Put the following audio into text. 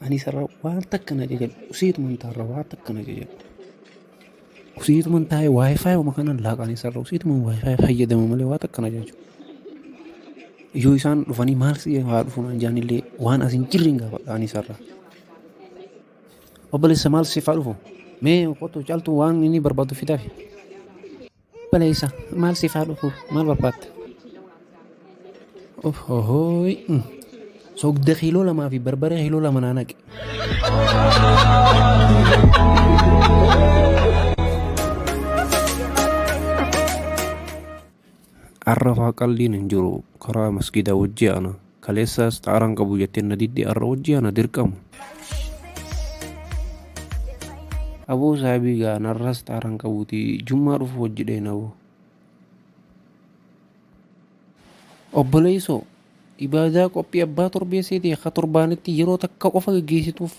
Ani isarra waan takka na jajadhu. Usiituman taarra waan takka na jajadhu. Usiituman taa'ee wifi uma kanan laaqaan isarra usiituman wifi fayyadama malee waa takka na jajadu. Yoo isaan dhufanii maal si haa dhufu naan jaanillee waan as hin jirre hin gaafadha ani isarra. Obboleessa maal siif haa dhufu? Mee kottu caaltuu waan inni barbaadu fidaafi. Obboleessa maal siif haa dhufu? Maal barbaadda? Of hohooy. Soogda kiiloo lamaa fi barbaree kiiloo 2 naa naqi. Arra faa qaldiin hin jiru karaa masgidaa wajji ana kaleessaas xaaraan qabu jettee na didde arra wajji ana dirqama. Aboo saabii gaa narras xaaraan qabuuti jummaa dhufu wajji dheena aboo. Obboleessoo ibaadaa qophii abbaa torbee seetee ka torbaanitti yeroo takka qofa gaggeessituuf.